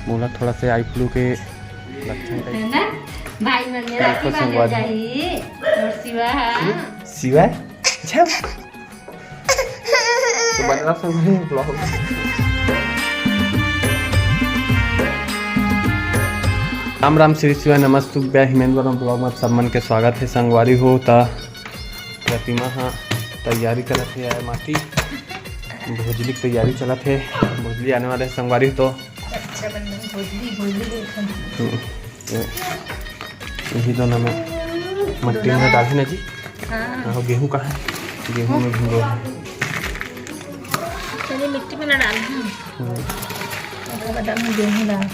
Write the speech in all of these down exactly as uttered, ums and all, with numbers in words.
मोला थोड़ा से आई फ्लू के लक्षण type। है ना? भाई मन में राखी देखो बांधे संगवारी। जाही। और शिवा, हाँ। शिवा? झप। तो बने रहो संगवारी vlog में। राम राम, श्री शिवाय नमस्तुभ्यं, हिमेंद्र वर्मा vlog में आप सब मन के स्वागत है संगवारी हो। त प्रतिमा हा तैयारी करत हे, आय माटी भोजली के तैयारी चलत हे, भोजली आने वाले हे संगवारी हो। तो अच्छा बन गई भोजली, भोजली देखो। हम्म, ये, यही दोनों में मट्टी में डाल ना जी। हाँ। हाँ, गेहूं कहाँ है? गेहूं में भिंगो है। चलिए मिट्टी में ना डाल। हम्म। ओकरे बाद हम गेहूं डाल।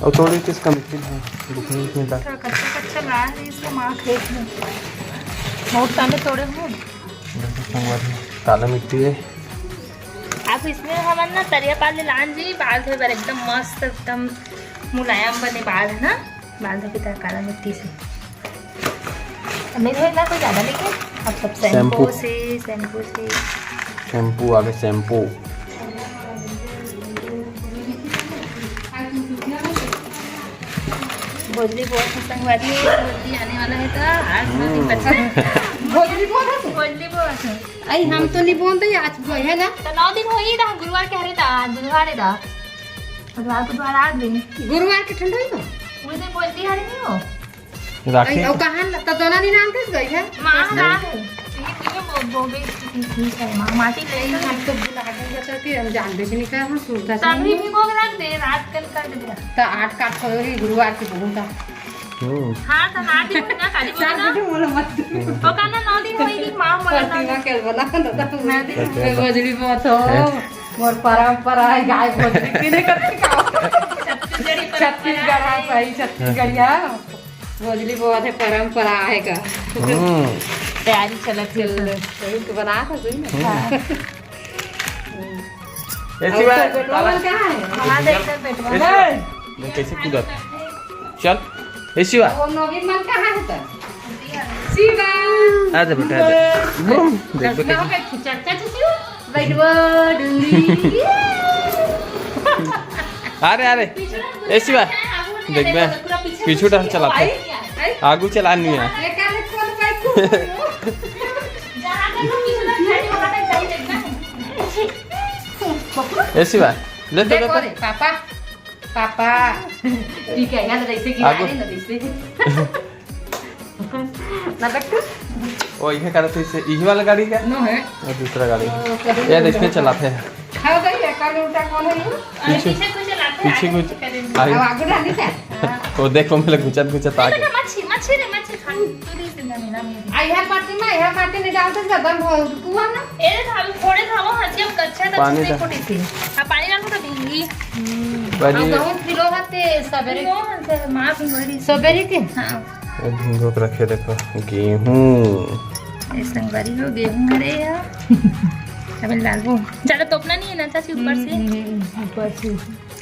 और थोड़ी किसका मिट्टी है, गेहूं में डाल। कच्चा कच्चा ला है इसको माँ खेत में। बहुत टाइम तोड़े हुए। देखो संगवारी, काला मिट्टी है। अब इसमें हमन ना तरिया पाल ले लान जी, बाल धोए बर एकदम मस्त, एकदम मुलायम बने बाल है ना, बाल धोए के तरह काला मिट्टी से। अब नहीं धोए ना कोई ज़्यादा, लेकिन अब सब शैम्पू शैम्पू। से, शैम्पू से। शैम्पू आगे शैम्पू। भोजली बोत है संगवारी, भोजली आने वाला है तो आज नौ दिन हम्म। बचा है। भोजली बोत है? भोजली बोत है। आई, हम तो नहीं बोलते, आज जो है ना। तो नौ दिन हो ही रहा, गुरुवार के हरे था, आज बुधवार है था। बुधवार, बुधवार, आठ दिन। गुरुवार के ठंडा ही तो। वो दिन भोजली हरे नहीं हो। राखी। आई, और कहाँ ल-, तो दोनों दिन आनते गई है। माँ, रात है। ये, ये वो, वो भी ठीक है, माँ, माटी ले आई, लो। हम तो भुला गए, बचा के हम जानते भी नहीं कर, हम सुनता तभी नहीं। भी वो रख दे, रात कल कर दे। तो आठ काट करो ही गुरुवार के बहुत। हम्म। हाँ, तो नौ दिन हो ना, खाली बोलो ना। बोलो मत। हम्म। ओकर ना नौ दिन होई कि माँ बोला ना। प्रतिमा के बोला ना, तो नौ दिन। अच्छा। भोजली बहुत हो, हैं? मोर परंपरा है, गाय भोजली के नहीं करते का? छत्तीसगढ़ी परंपरा छत्तीसगढ़, हाँ, है। सही, छत्तीसगढ़िया। भोजली बहुत है, परंपरा है का? हम्म। तैयारी चलत है। चल, वही तो बना था, सुन ना। हम्म। हाँ। ए, और शिवा, तो पेटवा ताला। में कहाँ है? हाँ, देख, इधर पेटवा। ए, शिवा, ए! देख कैसे कूदा था। चल, ए, शिवा। वो नवीन मन कहाँ है तो? शिवा। आ जा बेटा, आ जा। बूम, देख, देख कैसे। चाचा, चाचा, बैठवा, डुंगी। अरे, अरे, ए, शिवा, देख बे, पीछू टहल चलाथे। आगू चला नहीं है। ए शिवा, ले तो, ले देखो तो। रे, पापा, पापा। ठीक है, यहाँ तो जैसे कि आगू। गाड़ी ना, जैसे। ना बेटू। ओ, इहे करत हे, इसे, इही वाला गाड़ी का? नो है। वो दूसरा गाड़ी। ओ, कभी ये देखने चलाते हैं। हाँ, भाई, ये कान उल्टा कौन है ये? पीछे, पीछे कुछ लाते हैं, पीछे आगे कुछ कुछ करेंगे। आगे। अब आगू डाली क्या? हाँ। वो देखो, मेरे घुचत, घुचत आ ये गया। बेटा, मच्छी, मच्छी रे, मच्छी खा। तू नहीं जिंदा मिला मेरी। आ, यहाँ पार्टी में, यहाँ पार्टी में डालते हैं, दम हो, कुआं ना। ए, धान थोड़े धान हंसी, अब कच्चा, कच्चा पानी से डाल। फूटी थी। हाँ, पानी डालो तो भींगी। हम्म। बड़ी अब बहुत किलो हते, सबेरे। किलो हते, माँ भी बड़ी। सबेरे के? हाँ। ये भिंगो के रखे, देखो, गेहूं। ये संगवारी हो, गेहूं हरे या। अब डालबो। ज्यादा तोपना नहीं है ना, चाची, ऊपर से? हम्म, हम्म, ऊपर से।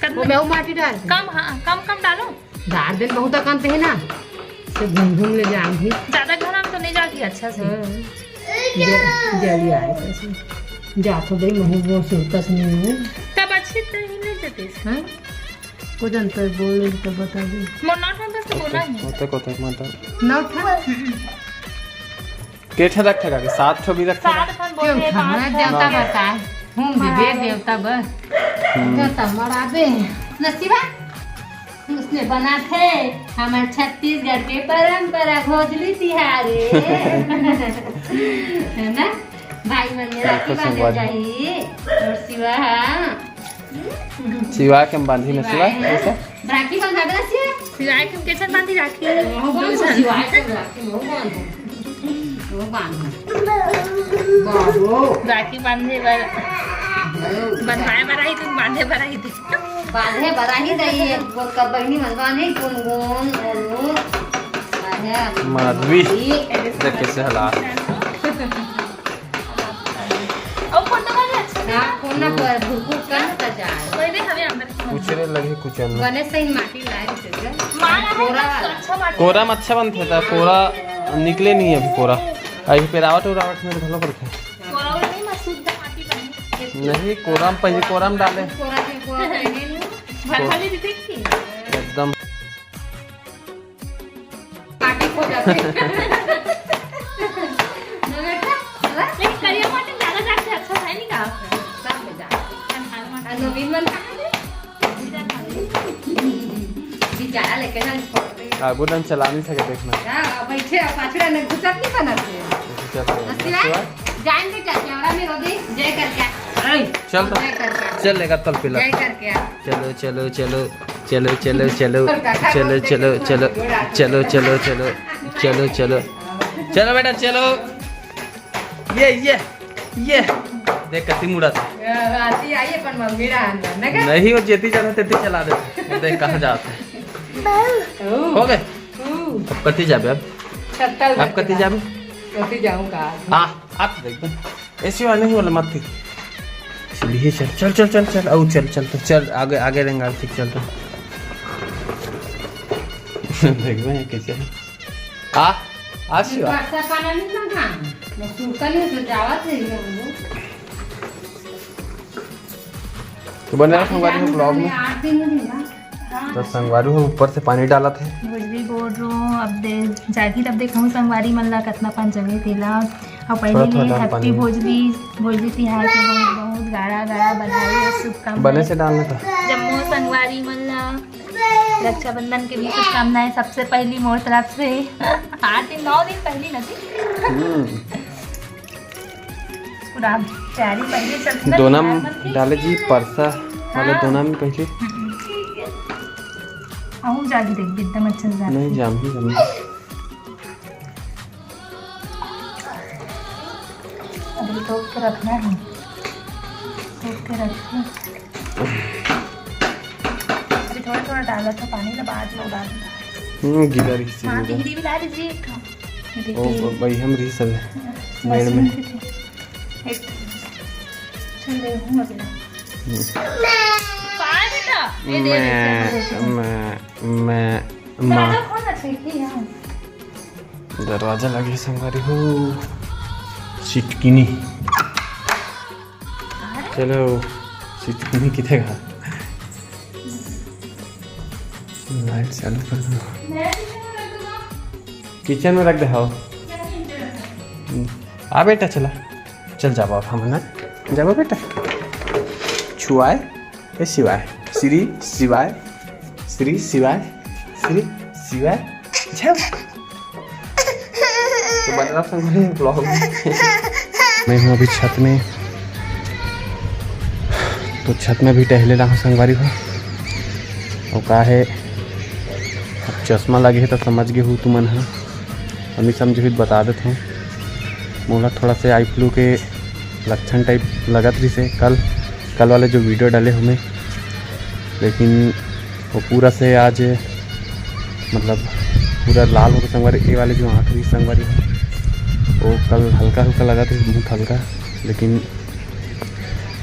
कम वो मैं वो माटी डाल दे। कम, हाँ, कम, कम डालो। डाल दे, बहुत अकन पे है ना, तो घूम घूम ले जाऊंगी। ज्यादा घना में तो नहीं जाती अच्छा से। हाँ। जल, जल आए कैसे? जा तो गई, महू वो सुरता से नहीं है। तब अच्छी तरह ही नहीं देते। हाँ? को जनता है, बोल दे तो बता दे। मोर नौ ठन बस तो बोला है। होते, होते, मतलब। नौ ठन? के ठन रखे जाके? सात ठो भी रखे सात जाके? ठन बोले, क्यों? पाँच हमारा ठन। देवता बता है। हूँ, दे देवता बस। हम्म। देवता मराबे। नसीबा? उसने बना थे हमारे छत्तीसगढ़ के परंपरा भोजली तिहार है। है ना? भाई मन में राखी देखो बांधे संगवारी। जाही। और शिवा, हाँ। शिवा के हम बांधी ना, शिवा, शिवा है ना? ऐसा? राखी बंधा दे, शिवा। शिवा के हम कैसे बांधी राखी? वो बांधो, शिवा के राखी, वो बांधो। वो बांधो। बाबू। राखी बांधे बर, बंधवाए बर आई, तुम बांधे बर आई थी। बांधे बर आई दई, एक गोर का बहिनी मन बांधे, गुनगुन, गोलू। बांधे। माधवी। देख कैसे हला। और फोटो वाले अच्छे हाँ, कोना पर भुरभुर कर ना जाए। कोई भी हमें अंदर की कुचरे लगे कुचन में। बने सही माटी लाए थे। माँ लाए कोरा, तो अच्छा माटी। कोरा में अच्छा बनथे ता, कोरा निकले नहीं अभी कोरा। अभी पेरावट उरावट में तो घलो पड़थे। कोरा वाला नहीं, मैं शुद्ध माटी बनी। नहीं, कोरम पहली कोरम डाले। कोरा के कोरा के नहीं। भर भर ले दीदी की। एकदम। पार्टी हो जाते। ना बेटा, चला। लेकिन करिया मटन ज्यादा जाके अच्छा है नहीं का? सब हो जाते। नवीन मन कहाँ है? बेचारा लेके जा। आगू डन चला नहीं सके, देखना। हाँ, बैठे, पाछड़ा ने घुसत नहीं बना थे। घुसत नहीं। जान बेटा, कैमरा में रो दे, जय करके। चल तो। जय करके। चल लेगा तल पिला। जय करके। चलो, चलो, चलो। चलो, चलो, चलो। चलो, चलो, चलो। चलो, चलो, चलो। चलो बेटा, चलो। ये, ये, ये। देख, कति मुड़ा था। आती आई अपन मम्मी रा अंदर, ना का? नहीं, वो जेती जाता, तेती चला देता। देख, कहाँ जाता है। ओ। हो गए? ओ। अब कति जाबे अब? छत्ता अब कति जाबे? कति जाऊंगा? आ, आप देख दे। ऐसी वाला नहीं, वाला मत थी। सीढ़ी चल, चल, चल, चल, चल, आओ, चल, चल, तो चल, आगे, आगे रेंगा, ठीक, चल, तो। देख दे, कैसे है। आ, आ शिवा। बरसा पाना नहीं ना था। मैं सूखा नहीं तो जावा थे ये हम लोग। तो बने रहो संगवारी हो vlog में। आठ दिन हो गया। तो संगवारी हो ऊपर से पानी डाला थे। भोजली बोल रो, अब दे, जागी तब देखहूँ संगवारी मन ला कतना पान जमे तेला। और पहले थोड़ा, ले थोड़ा happy पानी। भोजली, भोजली तिहार के बहुत, बहुत गाड़ा, गाड़ा बधाई और शुभकामनाएं। बने से डालना था। जम्मो संगवारी मन ला रक्षाबंधन के भी शुभकामनाएं सबसे पहली मोर तरफ से। आठ दिन, नौ दिन पहली ना जी। हम्म। पूरा तैयारी पहले चलती ना दोना तैयार में बनती। डाले जी, परसा वाला हाँ। दोना में पहले। हम्म। अहू जागी देख, एकदम अच्छा से जागी। नहीं, जाम ही, जाम ही। अभी तो के रखना है, तो के रखना। अभी थोड़ा थोड़ा डाला था पानी ना, बाद में डालना। हम्म, गीला रही हाँ, सीधा। टिंगरी भी ला लीजिए एक ठो। देखिए। ओ, भाई, हम रही सब हाँ, मेड़ में। एक ठो। चल, ले हूँ अभी। हम्म। पाए बेटा, ये दे दे, मैं, दे दे। मैं, मैं, माँ। दरवाजा खोल ना, खिड़की है। दरवाजा लगे संगवारी हो। सिटकिनी। चलो, सिटकिनी किथे गा? लाइट चालू कर दो। किचन में रख दे, हाँ। हम्म। आ बेटा, चला। चल जाबो अब हमन, जाबो बेटा। छुआए। ए शिवाय, श्री शिवाय, श्री शिवाय, श्री शिवाय। जय। तो बने रहो संगवारी vlog में। मैं हूँ अभी छत में, तो छत में भी टहले ला हूँ संगवारी हो। और का है, अब चश्मा लगे है तो समझ गए हो तुमन ह, हम नहीं समझे हो तो बता देते हैं। मोला थोड़ा से आई फ्लू के लक्षण टाइप लगत रहिसे कल, कल वाले जो वीडियो डाले हमें, लेकिन वो पूरा से आज मतलब पूरा लाल होके संगवारी, ये वाले जो आँख रही संगवारी, वो कल हल्का हल्का लगत रही, बहुत हल्का, लेकिन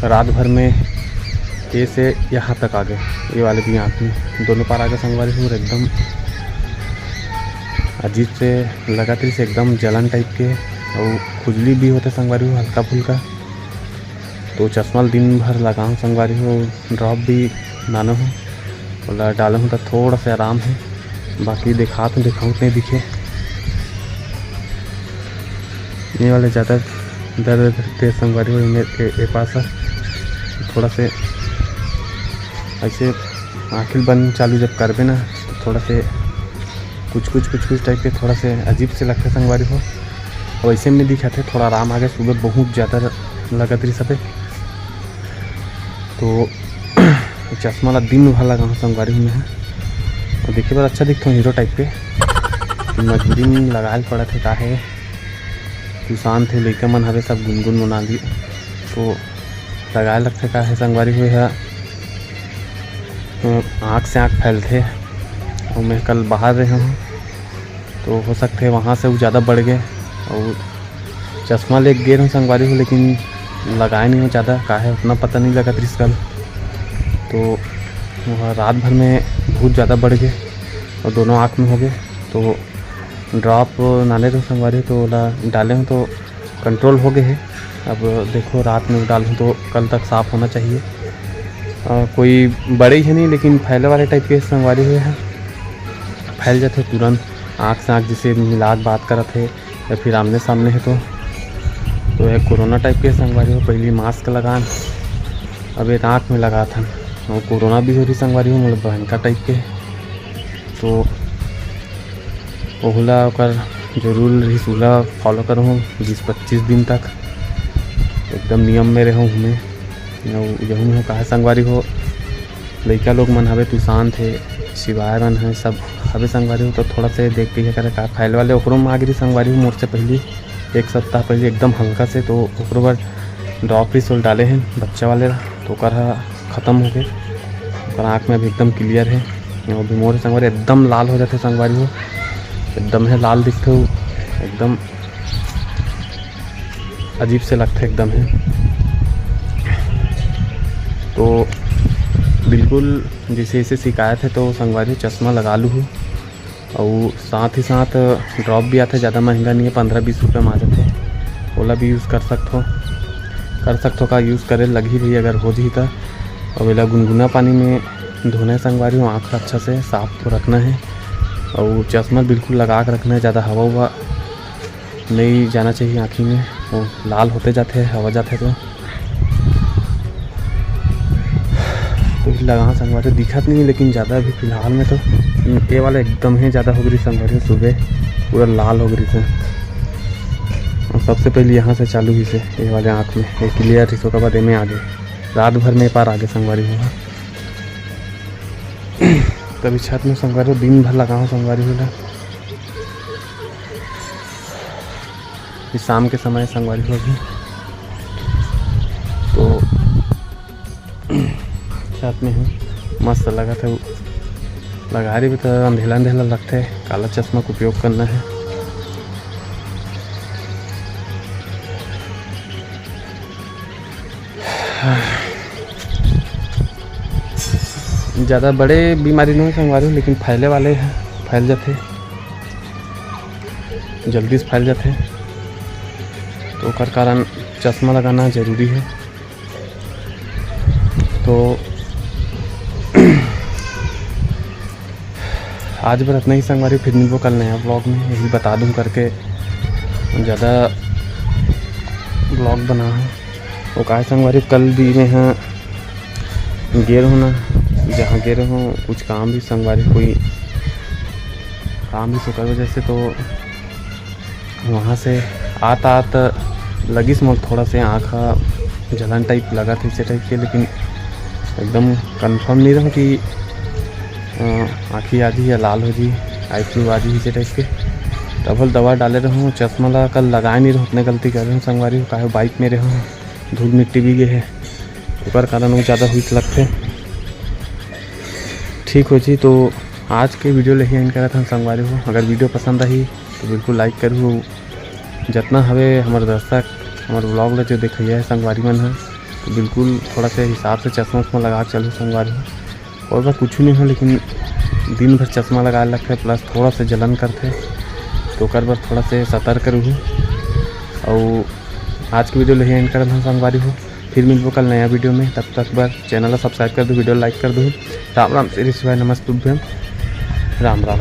रात भर में ये से यहाँ तक आ गए, ये वाले भी आँख में दोनों पार आ गए संगवारी हो, एकदम अजीब से लगत रहिसे, एकदम जलन टाइप के, और खुजली भी होते संगवारी हो हल्का फुल्का। तो चश्मा ल दिन भर लगाऊँ संगवारी हो, ड्रॉप भी लानो हो, ओला डालहूँ त थोड़ा से आराम है, बाकी देखात हूँ, देखाऊँ नहीं दिखे। ये वाले ज़्यादा दर्द दे संगवारी हो, ए, ए, ए पास है। थोड़ा से ऐसे आँखिल बंद चालू जब करबे ना, तो थोड़ा से कुछ कुछ कुछ कुछ टाइप के थोड़ा से अजीब से लगते संगवारी हो। और ऐसे में दिखाते थोड़ा आराम आ गया, सुबह बहुत ज़्यादा लगत रही सबे। तो चश्मा ला दिन भर लगा हूँ संगवारी हूँ मैं। और देखे बर अच्छा दिखता हूँ हीरो टाइप के, तो मजबूरी में लगाए ल पड़त है, का है, किसान थे, लइका मन हवे, सब गुनगुन मोनाली, तो लगाए लगथे, का है संगवारी हुए है, आँख से आँख फैलथे। और मैं कल बाहर रहे हूँ, तो हो सकथे वहाँ से वो ज़्यादा बढ़ गए। और चश्मा लेके गे रहूँ संगवारी हो, लेकिन लगाए नहीं हो ज़्यादा, का है उतना पता नहीं लगत रिहिस कल। तो वहाँ रात भर में बहुत ज़्यादा बढ़ गए और दोनों आँख में हो गए। तो ड्रॉप नाने रहूँ संगवारी हो, तो ओला डाले हूँ तो कंट्रोल हो गए है। अब देखो, रात में डालूँ तो कल तक साफ होना चाहिए। अ, कोई बड़े ही नहीं, लेकिन फैले वाले टाइप के संगवारी हो हे, फैल जाथे तुरंत। आँख से आँख जैसे मिला के बात करत हे या फिर आमने सामने हे तो, तो ये कोरोना टाइप के संगवारी हो। पहली मास्क लगान, अब ये आँख में लगात हन, वो कोरोना भी हो रही संगवारी हो, मतलब भयंकर टाइप के। तो ओहू ला ओकर जो रूल रहिस, ओला फॉलो करहूँ बीस पच्चीस दिन तक। एकदम नियम में रहूँ हमें। अउ यहू में हो, काहे संगवारी हो, लइका लोग मन हवे, तुशांत हे, शिवाय मन हे, सब हवे संगवारी हो, तो थोड़ा से देख के ये करे का फैले वाले। ओकरो माग रही संगवारी हो, मोर से पहली एक सप्ताह पहले एकदम हल्का से, तो ओकरो बर ड्रॉप रिसोल डाले हैं बच्चा वाले ला, तो ओकर ह खत्म हो गए। ओकर आँख में अभी एकदम क्लियर है। वो भी मोर संगवारी एकदम लाल हो जाते संगवारी हो, एकदम है लाल दिखते हो, एकदम अजीब से लगते एकदम है। तो बिल्कुल जैसे जैसे शिकायत है तो संगवारी हो चश्मा लगा लू हो। अउ साथ ही साथ ड्रॉप भी आथे, ज़्यादा महंगा नहीं है, पंद्रह बीस रुपये में आ जाथे, ओला भी यूज़ कर सकथो। कर सकथो का, यूज़ करे लगही भी अगर हो जही त। अउ एला गुनगुना पानी में धोना है संगवारी हो, आँख ला अच्छा से साफ तो रखना है। अउ चश्मा बिल्कुल लगा के रखना है, ज़्यादा हवा उवा नहीं जाना चाहिए आँखी में, वो लाल होते जाते हैं, हवा जाते तो। तो ये लगा संगवारी दिखत नहीं है, लेकिन ज़्यादा अभी फिलहाल में तो ये वाला एकदम ही ज़्यादा हो गई संगवारी, सुबह पूरा लाल हो गई से। और सबसे पहले यहाँ से चालू हुई से, ये वाले आँख में, ये क्लियर थी, ओकर बाद एमे आगे, रात भर में पार आगे संगवारी हुआ। तभी छत में संगवारी दिन भर लगा संगवारी होला। ये शाम के समय संगवारी हो अभी, तो छत में हूँ, मस्त लगत है। लगा रही भी तो अंधेला अंधेला लगते है, काला चश्मा का उपयोग करना है। ज़्यादा बड़े बीमारी नहीं संगवारी, लेकिन फैले वाले हैं, फैल जाते, जल्दी से फैल जाते, तो ओकर कारण चश्मा लगाना जरूरी है। तो आज बर इतना ही संगवारी, फिर मिलबो कल नया ब्लॉग में। यही बता दूँ करके ज़्यादा ब्लॉग बना है। वो काय संगवारी, कल भी मैं हाँ गे रहूँ ना, जहाँ गे रहूँ कुछ काम भी संगवारी, कोई काम भी, ओकर वजह से तो वहाँ से आत आत लगिस मोर थोड़ा से आँख ह जलन टाइप लगत है, इसे टाइप के, लेकिन एकदम कंफर्म नहीं रहूँ कि आँखी आ जी या लाल हो जी, आई फ्लू आ जी, इसे टाइप के। तब दवा डाले रहूँ, चश्मा ला कल लगाए नहीं रहूँ, अपने गलती कर रहूँ संगवारी हो, काहे बाइक में रहूँ, धूल मिट्टी भी गे है, ओकर कारण वो ज़्यादा हुई लगते। ठीक हो जी, तो आज के वीडियो ले ही एंड करत हन संगवारी हो। अगर वीडियो पसंद आही तो बिल्कुल लाइक करू, जितना हवे हमर दर्शक हमर ब्लॉग ला जो देखइया है संगवारी मन ह, तो बिल्कुल थोड़ा से हिसाब से चश्मा उश्मा लगा के चलू संगवारी हो। और बस कुछ नहीं हो, लेकिन दिन भर चश्मा लगाए लगथे, प्लस थोड़ा सा जलन करथे, तो ओकर बर थोड़ा से सतर्क रहू। और आज की वीडियो ले ही एंड करत हन संगवारी हो, फिर मिलबो कल नया वीडियो में। तब तक बर चैनल ला सब्सक्राइब कर दू, वीडियो लाइक कर दू। राम राम श्री शिवाय नमस्तुभ्यम, राम राम।